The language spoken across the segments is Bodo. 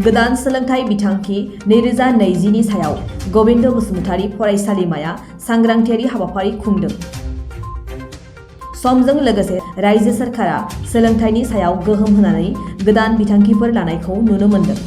गोदान सोलोंथाइ बिथांखि 2020 नि सायाव गबिन्द बसुमतारी फरायसालिमाया सांग्रांथियारि हाबाफारि खुंदों। समजों लोगोसे रायजो सरकारा सोलोंथाइनि सायाव गोहोम होनानै गोदान बिथांखिफोर लानायखौ नुनो मोनदों।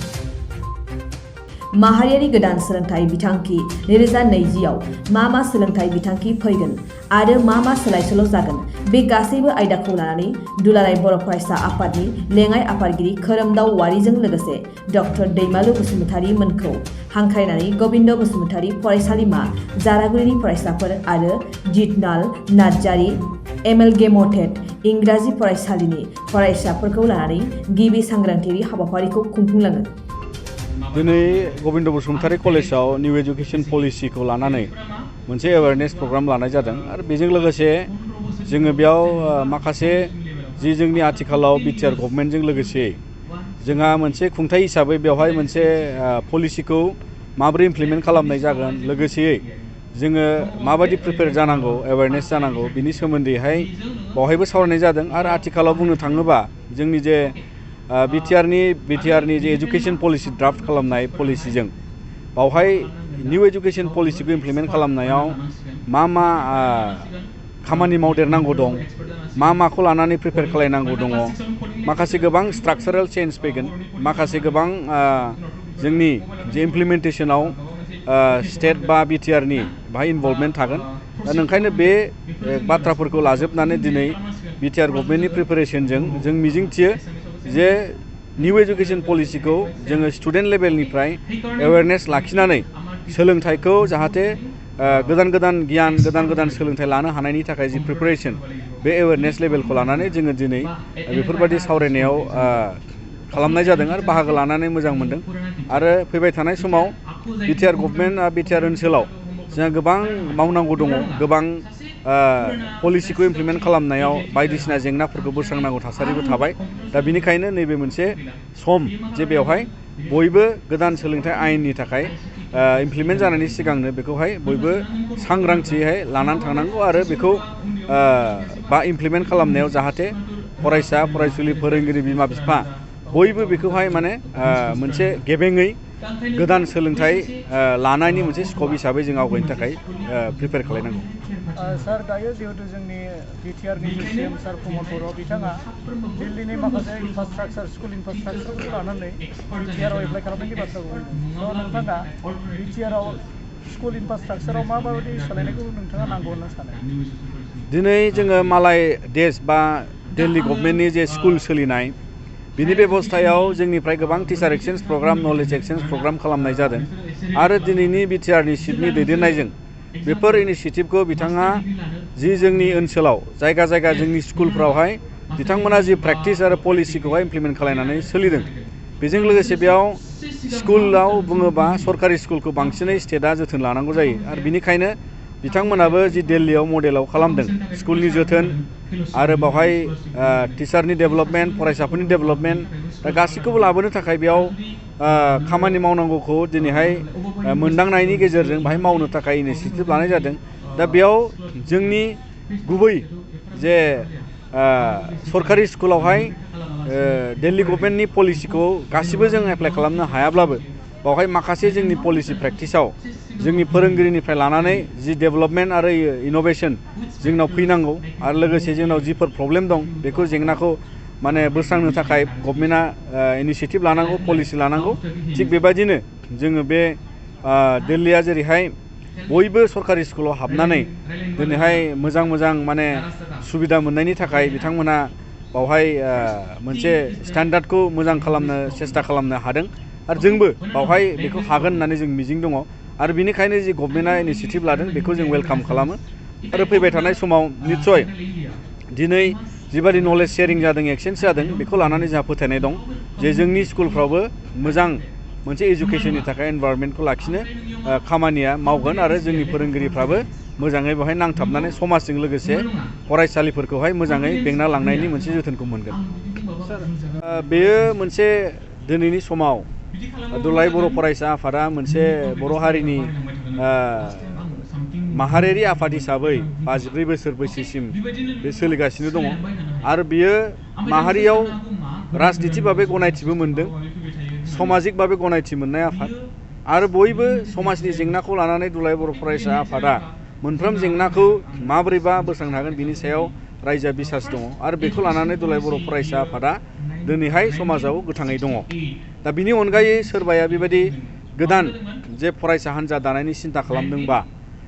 माहारियारि गोदान सोलोंथाइ बिथांखि 2020 आव मा सोलोंथाइ बिथांखि फैगोन आरो मा सोलाय-सोल' जागोन बे गासैबो आयदाखौ लानानै दुलाराय बर' फरायसा आफादनि लेङाइ आफादगिरि खोरोमदाव वारिजों लोगोसे डक्टर दैमालु बसुमतारी मोनखौ हांख्रायनानै गबिन्द बसुमतारी फरायसालिमा जारागुरिनि फरायसाफोर आरो जितनाल नार्जारी एमेलगेमेटेड इंराजि फरायसालिनि फरायसाफोरखौ लानानै गिबि सांग्रांथियारि हाबाफारिखौ खुंफुंलाङो। दिनै गबिन्द बसुमतारी कलेजाव निउ एजुकेशन पलिसिखौ लानानै मोनसे एवेयारनेस प्रग्राम लानाय जादों आरो बेजों लोगोसे जोङो बेयाव माखासे जि जोंनि आथिखालाव बिटिआर गभर्नमेन्टजों लोगोसे जोंहा मोनसे खुंथाय हिसाबै बेवहाय मोनसे पलिसिखौ माबोरै इमप्लिमेन्ट खालामनाय जागोन लोगोसेयै जोङो माबायदि प्रिपेयार जानांगौ एवेयारनेस जानांगौ बिनि सोमोन्दैहाय बेवहायबो सावरायनाय जादों आरो आथिखालाव बुंनो थाङोबा जोंनि जे बिटिआरनि जे एजुकेशन पलिसि ड्राफ्ट खालामनाय पलिसिजों बावहाय निउ एजुकेशन पलिसिखौ इमप्लिमेन्ट खालामनायाव मा खामानि मावदेरनांगौ दं माखौ लानानै प्रिपेयार खालायनांगौ दङ माखासे गोबां स्ट्राक्चारेल चेन्ज फैगोन माखासे गोबां जोंनि जे इमप्लिमेन्टेशनाव स्टेट बा बिटिआरनि बाहाय इनभल्भमेन्ट थागोन दा ओंखायनो बे बाथ्राफोरखौ लाजोबनानै दिनै बिटिआर गभर्नमेन्टनि प्रिपेरेसनजों जों मिजिंथियो जे निउ एजुकेशन पलिसिखौ जोङो स्टुडेन्ट लेभेलनिफ्राय एवेयारनेस लाखिनानै सोलोंथाइखौ जाहाथे गोदान गियान गोदान सोलोंथाइ लानो हानायनि थाखाय जि प्रिपेरेसन बे एवेयारनेस लेभेलखौ लानानै जोङो दिनै बेफोरबायदि सावरायनायाव खालामनाय जादों आरो बाहागो लानानै मोजां मोनदों आरो फैबाय थानाय समाव बिटिआर गभर्नमेन्ट बिटिआर ओनसोलाव जोंहा गोबां मावनांगौ दङ गोबां पलिसिखौ इमप्लिमेन्ट खालामनायाव बायदिसिना जेंनाफोरखौ बोस्रांनांगौ थासारिबो थाबाय दा बिनिखायनो नैबे मोनसे सम जे बेवहाय बयबो गोदान सोलोंथाइ आयेननि थाखाय इमप्लिमेन्ट जानायनि सिगांनो बेखौहाय बयबो सांग्रांथियै लानानै थांनांगौ आरो बेखौ बा इमप्लिमेन्ट खालामनायाव जाहाथे फरायसा फरायसुलि फोरोंगिरि बिमा बिफा बयबो बेखौहाय माने मोनसे गेबेङै गोदान सोलोंथाइ लानायनि मोनसे स्कप हिसाबै जों आवगायनो थाखाय प्रिपेयार खालामनांगौ। सार दायो जिहेतु जोंनि बिटिआरनि सिएम सार प्रमद बर' बिथाङा दिल्लीनि माखासे इनफ्रास्ट्राक्चार स्कुल इनफ्रास्ट्राक्चारखौ लानानै बिटिआरआव एप्लाइ खालामनायनि बाथ्राखौ बुंदों। नोंथाङा बिटिआरआव स्कुल इनफ्रास्ट्राक्चाराव माबायदि सोलायनायखौ नोंथाङा नांगौ होनना सानो? दिनै जोङो मालाय देश बा दिल्ली गभर्नमेन्टनि जे स्कुल सोलिनाय बिनि बेबस्थायाव जोंनिफ्राय गोबां teacher exchange programme knowledge exchange programme खालामनाय जादों आरो दिनैनि बिटिआरनि सिटनि दैदेननायजों बेफोर इनिशिएटिभखौ बिथाङा जि जोंनि ओनसोलाव जायगा जोंनि स्कुलफ्रावहाय बिथांमोना जि प्रेक्टिस आरो पलिसिखौहाय इमप्लिमेन्ट खालामनानै सोलिदों बेजों लोगोसे बेयाव स्कुलाव बुङोबा सरकारि स्कुलखौ बांसिनै स्टेटआ जोथोन लानांगौ जायो आरो बिनिखायनो बिथांमोनाबो जि दिल्लीयाव मडेलाव खालामदों स्कुलनि जोथोन आरो बावहाय टिचारनि डेभेलपमेन्ट फरायसाफोरनि डेभेलपमेन्ट दा गासैखौबो लाबोनो थाखाय बेयाव खामानि मावनांगौखौ दिनैहाय मोनदांनायनि गेजेरजों बाहाय मावनो थाखाय इनिशिएटिभ लानाय जादों दा बेयाव जोंनि गुबै जे सरकारि स्कुलावहाय दिल्ली गभर्नमेन्टनि पलिसिखौ गासिबो जों एप्लाइ खालामनो हायाब्लाबो बावहाय माखासे जोंनि पलिसि प्रेक्टिसाव जोंनि फोरोंगिरिनिफ्राय लानानै जि डेभेलपमेन्ट आरो इनोभेशन जोंनाव फैनांगौ आरो लोगोसे जोंनाव जिफोर प्रब्लेम दं बेखौ जेंनाखौ माने बोस्रांनो थाखाय गभर्नमेन्टआ इनिशिएटिभ लानांगौ पलिसि लानांगौ थिग बेबायदिनो जोङो बे दिल्लीया जेरैहाय बयबो सरकारि स्कुलाव हाबनानै दिनैहाय मोजां माने सुबिदा मोननायनि थाखाय बिथांमोना बावहाय मोनसे स्टेन्डार्डखौ मोजां खालामनो सेस्था खालामनो हादों आरो जोंबो बावहाय बेखौ हागोन होननानै जों मिजिं दङ आरो बिनिखायनो जि गभर्नमेन्टआ इनिशिएटिभ लादों बेखौ जों वेलकाम खालामो आरो फैबाय थानाय समाव निस्सय दिनै जिबायदि नलेज शेयारिं जादों एक्सचेन्ज जादों बेखौ लानानै जोंहा फोथायनाय दं जे जोंनि स्कुलफ्रावबो मोजां मोनसे एजुकेशननि थाखाय एनभायरनमेन्टखौ लाखिनो खामानिया मावगोन आरो जोंनि फोरोंगिरिफ्राबो मोजाङै बेवहाय नांथाबनानै समाजजों लोगोसे फरायसालिफोरखौहाय मोजाङै बेंना लांनायनि मोनसे जोथोनखौ मोनगोन। बेयो मोनसे दिनैनि समाव दुलाराय बर' फरायसा आफादा मोनसे बर' हारिनि माहारियारि आफाद हिसाबै 54 बोसोर बैसोसिम बे सोलिगासिनो दङ आरो बियो माहारियाव राजनिति भाबै गनायथिबो मोनदों समाजिकभाबे गनायथि मोननाय आफाद आरो बयबो समाजनि जेंनाखौ लानानै दुलाराय बर' फरायसा आफादा मोनफ्रोम जेंनाखौ माबोरैबा बोस्रांनो हागोन बिनि सायाव रायजोआ बिसास दङ आरो बेखौ लानानै दुलाराय बर' फरायसा आफादा दिनैहाय समाजाव गोथाङै दङ। दा बिनि अनगायै सोरबाया बेबायदि गोदान जे फरायसा हान्जा दानायनि सिन्था खालामदोंबा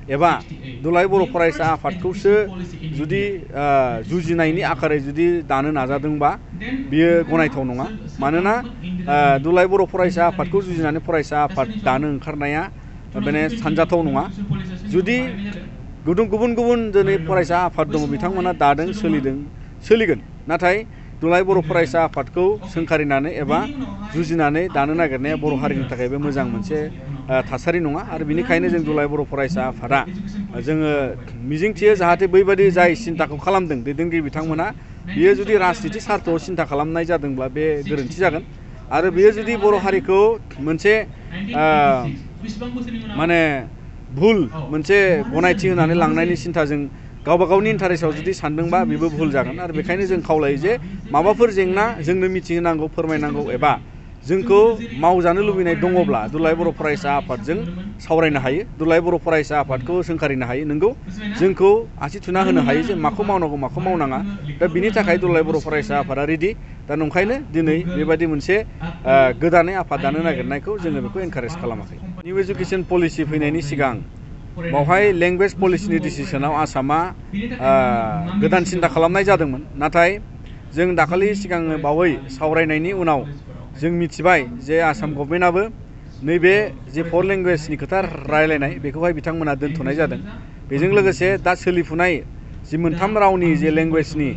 एबा दुलाराय बर' फरायसा आफादखौसो जुदि जुजिनायनि आखारै जुदि दानो नाजादोंबा बियो गनायथाव नङा। मानोना दुलाराय बर' फरायसा आफादखौ जुजिनानै फरायसा आफाद दानो ओंखारनाया माने सानजाथाव नङा। जुदि गुबुन गुबुन दिनै फरायसा आफाद दङ बिथांमोना दादों सोलिगोन नाथाय दुलाराय बर' फरायसा आफादखौ सोंखारिनानै एबा जुजिनानै दानो नागिरनाया बर' हारिनि थाखायबो मोजां मोनसे थासारि नङा आरो बिनिखायनो जों दुलाराय बर' फरायसा आफादा जोङो मिजिंथियो जाहाथे बैबायदि जाय सिन्थाखौ खालामदों दैदेनगिरि बिथांमोना बियो जुदि राजनिति सार्थआव सिन्था खालामनाय जादोंब्ला बे गोरोन्थि जागोन आरो बियो जुदि बर' हारिखौ मोनसे माने भुल मोनसे गनायथि होनानै लांनायनि सिन्थाजों गावबा गावनि इन्टारेस्टआव जुदि सानदोंबा बेबो भुल जागोन आरो बेखायनो जों खावलायो जे माबाफोर जेंना जोंनो मिथिहोनांगौ फोरमायनांगौ एबा जोंखौ मावजानो लुबैनाय दङब्ला दुलाराय बर' फरायसा आफादजों सावरायनो हायो। दुलाराय बर' फरायसा आफादखौ सोंखारिनो हायो। नोंगौ जोंखौ आसि थुना होनो हायो जे माखौ मावनांगौ माखौ मावनाङा। दा बिनि थाखाय दुलाराय बर' फरायसा आफादा रेडि। दा नंखायनो दिनै बेबायदि मोनसे गोदानै आफाद दानो नागिरनायखौ जोङो बेखौ एनकारेज खालामाखै। निउ एजुकेसन पलिसि फैनायनि सिगां बावहाय लेंगुवेज पलिसिनि डिसिसनाव आसामा गोदान सिन्था खालामनाय जादोंमोन। नाथाय जों दाखालि सिगां बावै सावरायनायनि उनाव जों मिथिबाय जे आसाम गभर्नमेन्टआबो नैबे जे 4 लेंगुवेजनि खोथा रायलायनाय बेखौहाय बिथांमोना दोनथ'नाय जादों। बेजों लोगोसे दा सोलिफुनाय जि मोनथाम रावनि जे लेंगुवेजनि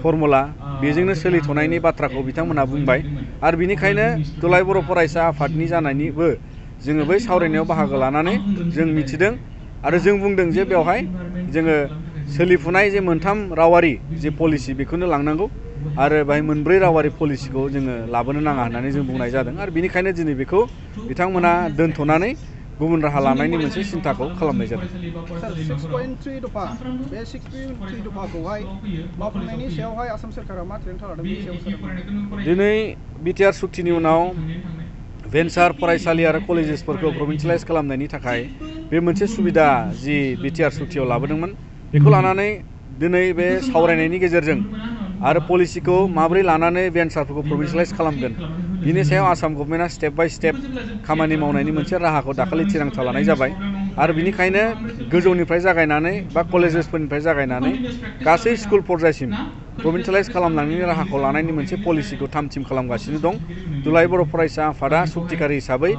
फर्मुला बेजोंनो सोलिथ'नायनि बाथ्राखौ बिथांमोना बुंबाय आरो बिनिखायनो दुलाराय बर' फरायसा आफादनि जानायनिबो जोङो बै सावरायनायाव बाहागो लानानै जों मिथिदों आरो जों बुंदों जे बेवहाय जोङो सोलिफुनाय जे मोनथाम रावारि जे पलिसि बेखौनो लांनांगौ आरो बाहाय मोनब्रै रावारि पलिसिखौ जोङो लाबोनो नाङा होननानै जों बुंनाय जादों आरो बिनिखायनो दिनै बेखौ बिथांमोना दोनथ'नानै गुबुन राहा लानायनि मोनसे सिन्थाखौ खालामनाय जादों। 6.3 दफा बे 6.3 दफाखौहाय मावफुंनायनि सायावहाय आसाम सरकारा मा थिरांथा लादों बेनि सायाव दिनै बिटिआर सुक्तिनि उनाव भेन्सार फरायसालि आरो कलेजेसफोरखौ प्रभिन्सियेलाइज खालामनायनि थाखाय बे मोनसे सुबिदा जि बिटिआर सुक्तियाव लाबोदोंमोन बेखौ लानानै दिनै बे सावरायनायनि गेजेरजों आरो पलिसिखौ माबोरै लानानै भेन्सारफोरखौ प्रभिन्सियेलाइज खालामगोन बिनि सायाव आसाम गभर्नमेन्टआ स्टेप बाय स्टेप खामानि मावनायनि मोनसे राहाखौ दाखालि थिरांथा लानाय जाबाय आरो बिनिखायनो गोजौनिफ्राय जागायनानै बा कलेजेसफोरनिफ्राय जागायनानै गासै स्कुल पर्यायसिम प्रभिन्सियेलाइज खालामनायनि राहाखौ लानायनि मोनसे पलिसिखौ थाम-थिम खालामगासिनो दं। दुलाराय बर' फरायसा आफादा सुक्तिकारि हिसाबै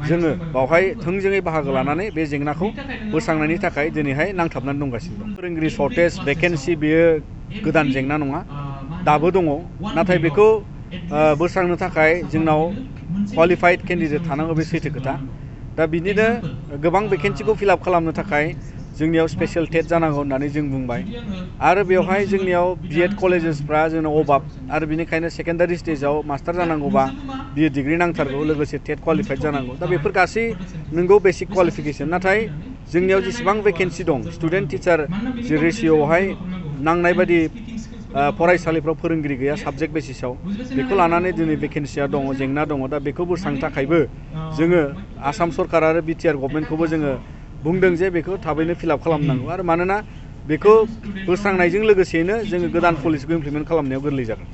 जोङो बावहाय थोंजोङै बाहागो लानानै बे जेंनाखौ बोस्रांनायनि थाखाय दिनैहाय नांथाबनानै दंगासिनो दं। फोरोंगिरि सर्टेज भेकेन्सि बेयो गोदान जेंना नङा, दाबो दङ। नाथाय बेखौ बोस्रांनो थाखाय जोंनाव क्वालिफाइड केन्डिडेट थानांगौ बे सैथो खोथा। दा बिदिनो गोबां भेकेन्सिखौ फिलआप खालामनो थाखाय जोंनियाव स्पेशल टेट जानांगौ होननानै जों बुंबाय आरो बेवहाय जोंनियाव बिएड कलेजेसफ्रा जोंनाव अभाब आरो बिनिखायनो सेकेन्डारि स्टेजाव मास्टार जानांगौबा बिए डिग्री नांथारगौ लोगोसे टेट क्वालिफाइड जानांगौ। दा बेफोर गासै नोंगौ बेसिक क्वालिफिकेसन, नाथाय जोंनियाव जेसेबां भेकेन्सि दं स्टुडेन्ट टिचार जि रेसिय'आवहाय नांनाय बायदि फरायसालिफ्राव फोरोंगिरि गैया साबजेक्ट बेसिसाव, बेखौ लानानै दिनै भेकेन्सिया दङ, जेंना दङ। दा बेखौ बोस्रांनो थाखायबो जोङो आसाम सरकार आरो बिटिआर गभर्नमेन्टखौबो जोङो बुंदों जे बेखौ थाबैनो फिलआप खालामनांगौ आरो मानोना बेखौ बोस्रांनायजों लोगोसेयैनो जोङो गोदान पलिसिखौ इमप्लिमेन्ट खालामनायाव गोरलै जागोन।